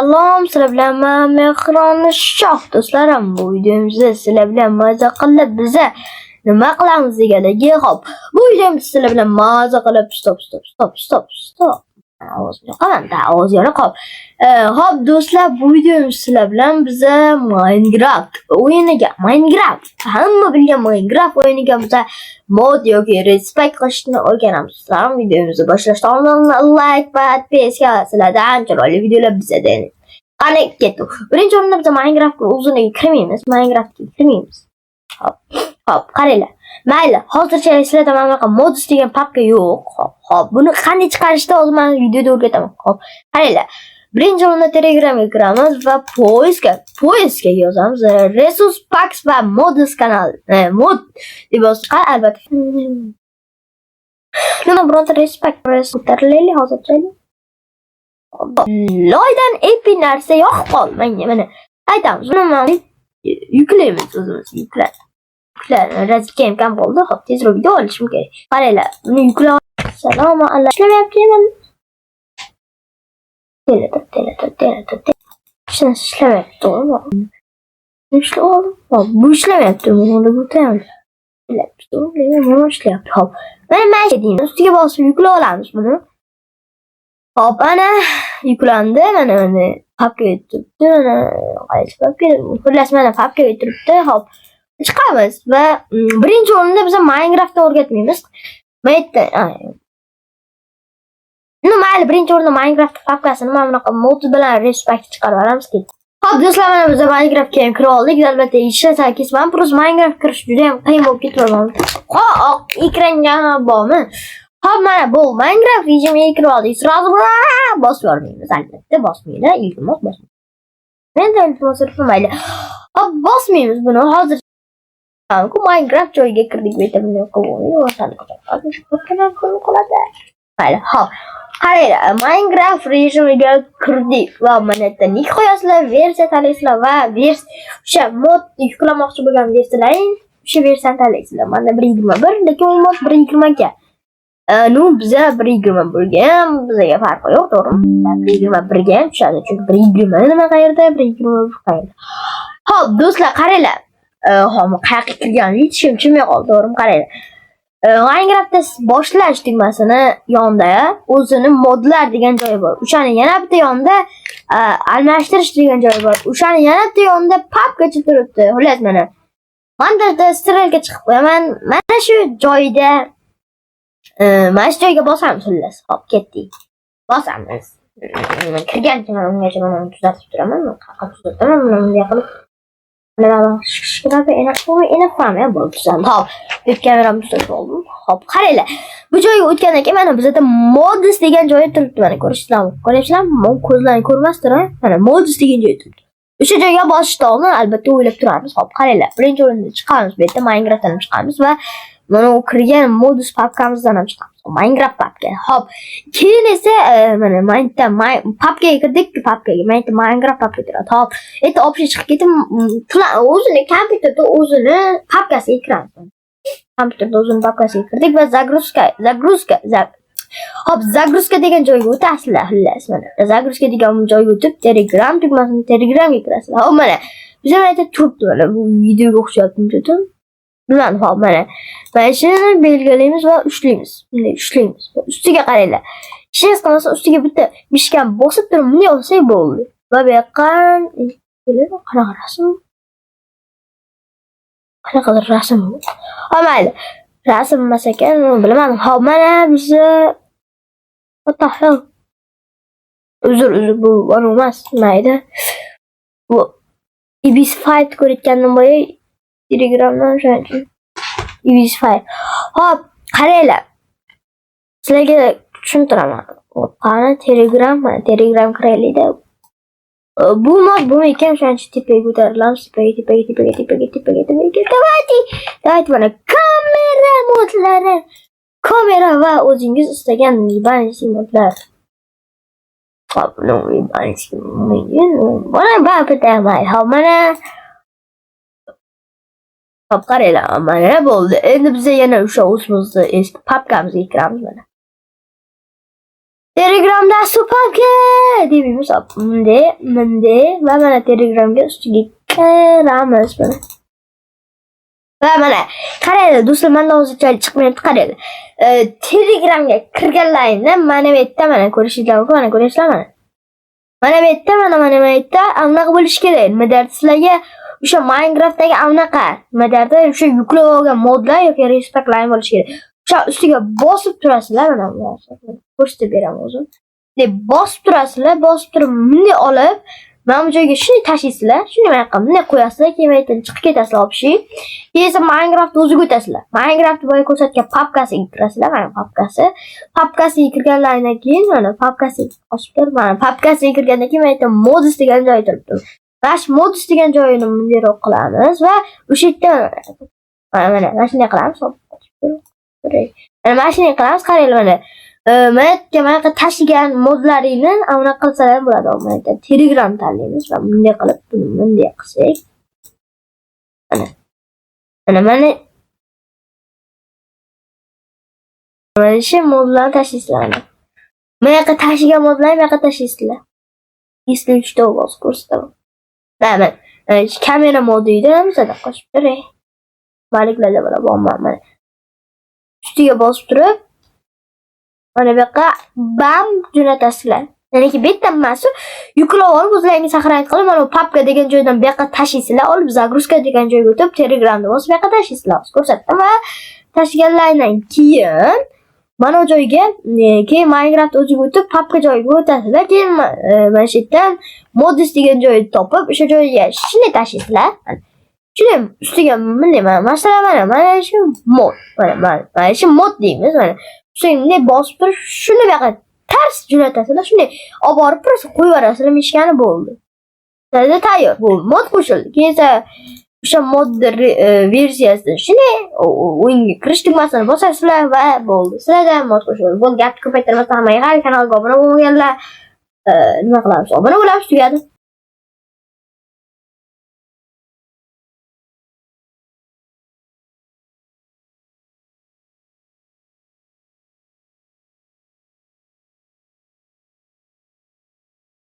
Salom, sizlar bilan man Mehron Shoh, do'stlarim. Bu videomizda sizlar bilan maza qilib biza nima qilamiz deganligi, xo'p, bu videomizda sizlar bilan maza qilib, stop, stop, stop, stop, stop. Ovozni yoqaman, da, ovoz yo'q, xo'p. Xo'p, do'stlar, bu videomizda sizlar bilan biza Minecraft o'yiniga, Minecraft, hamma bilgan Minecraft o'yiniga biza mod yoki redspack qilishni o'rganamiz. Do'stlarim, videomizni boshlashdan oldin like va подписка, sizlardan chiroyli videolar bizada. Qani, ketdik. Birinchi o'rinda biz Minecraftga o'ziniga kirmaymiz. Minecraftga kirmaymiz. Hop. Hop, qaranglar. Mayli, hozircha sizlarda mana bunaqa mods degan papka yo'q. Hop, hop. Buni qanday chiqarishni hozir men videoda o'rgataman. Hop, qaranglar. Birinchi o'rinda Telegramga kiramiz va поиск ga yozamiz. Resource Packs va Mods kanal, mod deb yozib chiqadi albatta. Nima, bironta resource pack ko'tarilaylik hozircha. Loydan epi narsa yoqib qoldi menga, mana. Aytamiz, buni mana yuklaymiz o'zimiz, yukla. Yukla, razvedka ham kam qoldi. Hop, tezroq video olishim kerak. Qaranglar, buni yuklab. Salom alaykum. Ishlamayapti. Tele, tele, tele, tele. Hech narsa ishlamayapti, to'g'rimi? Ishlab oldim. Hop, bu ishlamayapti. Buni o'tamiz. Ishlayapti, to'g'rimi? Nima ishlayapti? Hop. Mana shu deymiz. Ustiga bosib yuklab olamiz buni. Hop, ana yuklandi. Mana papkaga turibdi. Mana qaysi papka? Xullas, mana papkaga turibdi. Hop. Chiqamiz va birinchi o'rinda biz Minecraftni o'rgatmaymiz. Mana yerda, ну, mayli, birinchi o'rinda Minecraft papkasini mana bunaqa mod bilan redspack chiqarib olamiz. Hop, do'stlar, mana biz Minecraftga ham kira oldik. Albatta, ishlasa kesman. Просто Minecraft kirish juda ham qiyin bo'lib ketyapti. Hop, ekranga bormi? Hop, mana bu Minecraft rejimiga kirib oldik. Сразу bosib yubormaymiz, albatta, bosmanglar, iltimos, bosmang. Menda iltimos mayli. Hop, bosmaymiz buni. Hozir ku Minecraft joyiga kirdik, bu yerda bunday qilib qoladi. Mayli, hop. Qaranglar, Minecraft rejimiga kirdik va mana yerda nik qo'yasizlar, versiya tanlaysizlar va o'sha mod yuklamoqchi bo'lgan versiyalaring, o'sha versiyani tanlaysizlar. Mana 1.21, lekin u mod 1.22. Ну, biza 1.21 ga ham bizaga farqi yo'q, to'g'rimi? 1.21 ga ham tushadi, chunki 1.20 nima qayerda, 1.21 qayerda. Hop, do'stlar, qaranglar. Hop, qayerga kirganini hech kim tushunmay qoldi, to'g'rimi? Qaranglar. Minecraftda boshlash tugmasini yonida o'zini modlar degan joyi bor. O'shani yana bitta yonida almashtirish degan joyi bor. O'shani yana bitta yonida papkacha turibdi. Xullas, mana. Mana strelka chiqib qo'yaman. Mana shu joyda, mana shu joyga bosamiz, xullas. Hop, ketdik. Bosamiz. Kirgancha mana ungacha mana uni tuzatib turaman. Qayerqa tuzataman? Mana bunday qilib. Mana bo'ldi, tuzaldi. Hop, web kameramni tuzatib oldim. Hop, qaranglar. Bu joyga o'tgandan keyin mana bizda mods degan joyi turibdi, mana ko'rishinglar. Ko'ryapsizlarmi? Ko'zlaring ko'rmasdir, ha? Mana mods degan joyi turibdi. O'sha joyga bosishdan oldin albatta o'ylab turamiz. Hop, qaranglar. Birinchi o'rinda chiqamiz bu yerda Minecraftdan ham chiqamiz va mana u kirgan mods papkamizdan ham chiqamiz. Minecraft papka. Hop. Keyin esa mana Minecraft papkaga kirdik, papkaga. Mana yerda Minecraft papka turadi. Hop. Endi общий chiqib ketib, o'zini kompyuterda o'zini papkasiga kiramiz. Kompyuterda o'zini papkasiga kirdik va загрузка, hop, загрузка degan joyga o'tasizlar, xullas, mana. Загрузка degan joyga o'tib, Telegram tugmasini, Telegramga kirasizlar. Hop, mana. Bizda mana yerda turibdi, mana bu videoga o'xshayapti, dedim. Bilmadim, hop, mana. Mana shuni belgilaymiz va ushlaymiz. Bunday ushlaymiz. Ustiga qaranglar. Ishingiz qilmasa, ustiga bitta мышка ni bosib turib, bunday olsak bo'ldi. Va bu yoqqa qanaqa rasm? Qanaqadir rasm bu. Hop, mayli. Rasm emas ekan, bilmadim. Hop, mana bizni. What the hell? Uzr, uzr, bu anavi emas. Nima edi? Bu Ibis Fight ko'rayotgandim boya Telegramdan, o'shaning uchun. Ibis Fight. Hop, qaranglar. Sizlarga tushuntiraman. Hop, qani Telegram, mana Telegram kiraylikda. Bu mod bu ekan, o'shaning uchun tepaga ko'tarilamiz, tepaga, tepaga, tepaga, tepaga, tepaga, tepaga. Давайте, давайте, mana kamera modlari. Kamera va o'zingiz istagan ебанский modlar. Hop, ну, ебанский, mana bitta mayli. Hop, mana. Hop, qaranglar, mana bo'ldi. Endi biza yana o'sha o'zimizni eski papkamizga kiramiz mana. Telegramda supapka deymiz. Hop, bunday, bunday va mana Telegramga ustiga kiramiz mana. Va mana qaranglar do'stlar, menda hozircha chiqmayapti, qaranglar. Telegramga kirganlaringda mana bu yerda mana ko'rishinglar mumkin, mana ko'ryapsizlar mana. Mana bu yerda mana bu yerda anaqa bo'lishi kerak. Nima derdi sizlarga o'sha Minecraftdagi anaqa, nima derdi, o'sha yuklab olgan modlar yoki respeklar bo'lishi kerak. O'sha ustiga bosib turasizlar, mana ko'rsatib beraman o'zim. Deb bosib turasizlar, bosib turib bunday olib, mana bu joyga shunday tashlaysizlar, shunday mana yoqqa bunday qo'yasizlar, keyin bu yerdan chiqib ketasizlar вообще. Keyin esa Minecraft o'ziga o'tasizlar. Minecraft boya ko'rsatgan papkasiga kirasizlar, mana papkasi. Papkasiga kirganlaringdan keyin mana papkasiga ochib tur, mana papkasiga kirgandan keyin mana yerda mods degan joy turibdi. Mana shu mods degan joyini bundayroq qilamiz va o'sha yerda mana shunday qilamiz. Hop, ochib tur. Mana shunday qilamiz, qaranglar mana. Mana yerga mana yoqqa tashlagan modlaringni anaqa qilsalar bo'ladi. Mana yerda Telegram tanlaymiz va bunday qilib buni bunday qilsak. Mana. Mana shu modlarni tashlaysizlar mana. Mana yoqqa tashlagan modlarni bu yoqqa tashlaysizlar. Если что, hozir ko'rsataman. Mana kamera modi edi, bizada qochib turay. Maliklarda bo'ladi, borman mana. Ustiga bosib turib, mana bu yoqqa bam jo'natasizlar. Ya'niki bu yerda emas, yuklab olib o'zlaringga сохранить qilib, mana bu papka degan joydan bu yoqqa tashlaysizlar, olib загрузка degan joyga o'tib, Telegramda bosib bu yoqqa tashlaysizlar. Hozir ko'rsatdim va tashlaganlaringdan keyin mana bu joyga keyin Minecraft o'ziga o'tib, papka joyiga o'tasizlar. Keyin mana shu yerdan mods degan joyni topib, o'sha joyga shunday tashlaysizlar. Shunday ustiga bunday mana masalan mana shu mod, mana shu mod deymiz mana. Ustiga bunday bosib turib, shuni bu yoqqa tars jo'natasizlar. Shunday olib borib просто qo'yib yuborasizlar, мышка ni bo'ldi. Sizlarda tayyor. Bu mod qo'shildi. Keyin esa o'sha modni versiyasini shunday o'yinga kirish tugmasini bosasizlar va bo'ldi. Sizlarda ham mod qo'shildi. Bo'ldi, gapni ko'paytirmasdan hammaga xayr, kanalga obuna bo'lmaganlar nima qilamiz? Obuna bo'lamiz, tugadi.